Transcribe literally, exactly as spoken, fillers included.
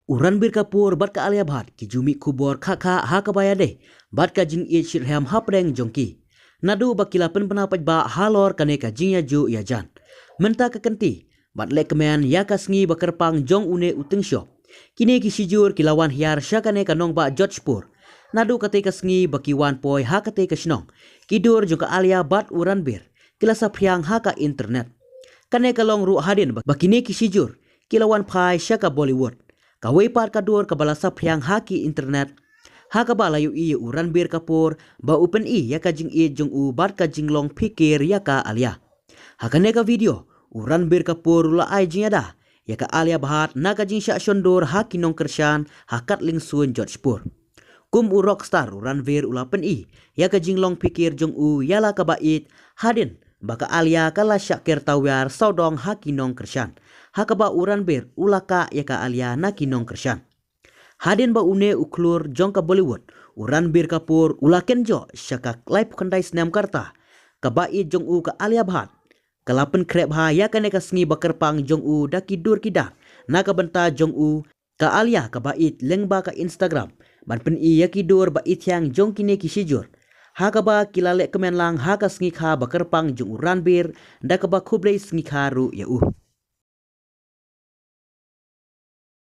U Ranbir Kapoor bad ka Alia Bhatt ki ju mih khubor khah khah ha kaba ïadei bad ka jingïeit shitrhem hapdeng jong ki, naduh ba ki la pynbna paidbah halor kane ka jingïajuh ïajan. Mynta ka kynti bad lehkmen ïa ka sngi ba kyrpang jong une u tyngshop, kine ki shijur ki la wan hiar sha kane ka nongbah Jodhpur naduh katei ka sngi ba ki wan poi ha katei ka shnong. Ki dur jong ka Alia bad u Ranbir ki la saphriang ha ka internet. Kane ka long ruh hadien ba kine ki shijur ki la wan phai sha ka Bollywood. Kawei pat ka dur kaba la saphriang ha ki internet, ha kaba la ïohi ïa u Ranbir Kapoor ba u pyni ïa ka jingïeit jong u bad ka jinglong phikir ïa ka Alia. Ha kane ka video, u Ranbir Kapoor u la ai jingïada ïa ka Alia Bhatt na ka jingshah shondur ha ki nongkyrshan ha Katling Suin Jodhpur. Kum u rockstar, u Ranbir u la pyni ïa ka jinglong phikir jong u ïa la kaba ïeit hadien ba ka Alia ka la shah ker tawiar sawdong ha ki nongkyrshan, ha kaba u Ranbir u la kah ïa ka Alia na ki nongkyrshan. Hadien ba une u khlur jong ka Bollywood, u Ranbir Kapoor, u la kynjoh sha ka laiphew khyndai snem ka rta, kaba ïeit jong u ka Alia Bhatt ka la pynkhreh bha ïa kane ka sngi ba kyrpang jong u da ki dur ki dar na ka bynta jong u ka Alia kaba ïeit lyngba ka Instagram, ban pyni ïa ki dur ba ïeit thiang jong kine ki shijur, ha kaba ki la lehkmen lang ha ka sngi kha ba kyrpang jong u Ranbir da kaba khublei sngi kha ruh ïa u.